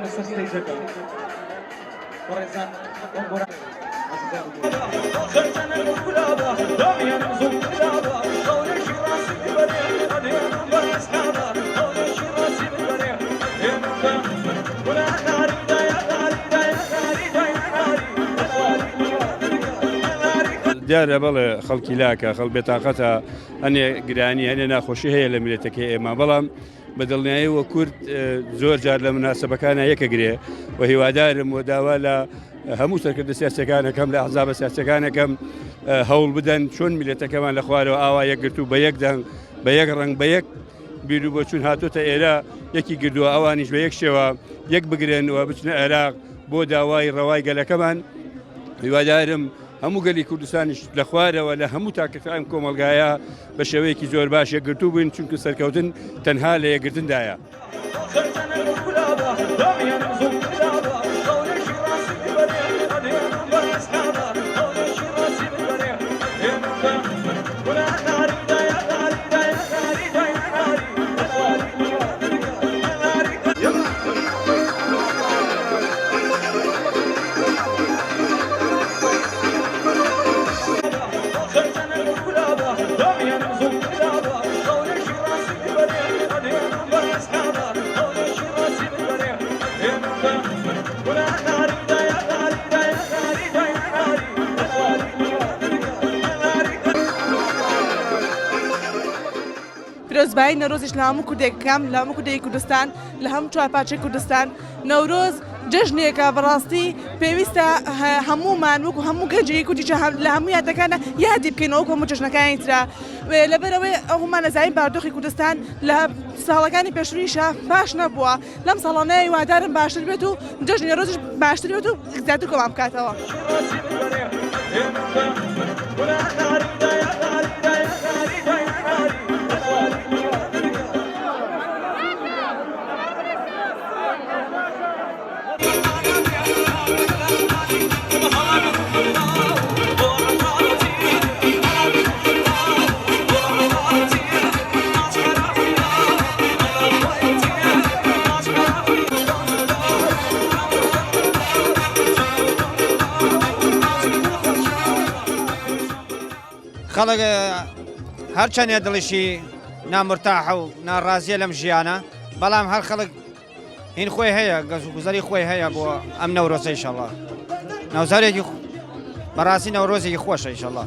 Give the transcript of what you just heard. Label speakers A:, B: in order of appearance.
A: بێنە سەر ستەیجەکە بەڕێزان ئەم گۆران
B: دیارە بەڵێ خەڵکی لاکە خەڵ بێتاقەتە هەنێ گرانی هەنێ ناخۆشی هەیە لە میلەتەکەی ئێمە بەڵام بە دڵنیایەوە کورد زۆر جار لە مناسبەکانە یەکەگرێ و هیوادارم و داوا لە هەموو سەرکردە سیاسەکانەکەم لە ئەحزابە سیاسەکانەکەم هەوڵ بدەن چۆن میلەتەکەمان لە خوارەوە ئاوا یەکگرتوو بە یەک دەنگ بە یەک ڕەنگ بە یەک بیر و بۆچون هاتۆتە ئێرە یەکی گردووە ئەوانیش بە یەک شێوە یەک بگرن و بچنە عێراق بۆ داوای ڕەوای گەلەکەمان هیوادارم هەموو گەلی کوردستانیش لە خوارەوە لە هەموو تاکەکان کۆمەلگایە بە شێوەیەکی زۆر باش یەکگرتوو بووین چونکە سەرکەوتن تەنها لە یەکگرتندایە.
C: پیرۆزبایی نەورۆزیش لە هەموو کوردێک بکەم لە هەموو کوردێکی کوردستان لە هەموو چوارپارچەی کوردستان نەورۆز جەژنێکە بەڕاستی پێویستە هەموومان وەکو هەموو گەنجێکی کوردی لە هەموو یادەکانە یادی بکەینەوە وەکو هەموو جەژنەکانی ترا لەبەرئەوەی هەموومان ئەزانین بارودۆخی کوردستان لە ساڵەکانی پێشوویشا باش نەبووە لەم ساڵانە هیوادارم باشتر بێت و جەژنی نەورۆزیش باشتر بێت و زیاتر کۆمان بکاتەوە.
D: خەڵک هەرچەندێ دڵیشی نامرتاحە و ناڕازیە لەم ژیانە بەڵام هەر خەڵک هین خۆی هەیە گەز و گوزەری خۆی هەیە بۆ ئەم نەورۆزە ئیشەڵا نەوزارێکی بەڕاستی نەورۆزێکی خۆشە ئیشەڵا.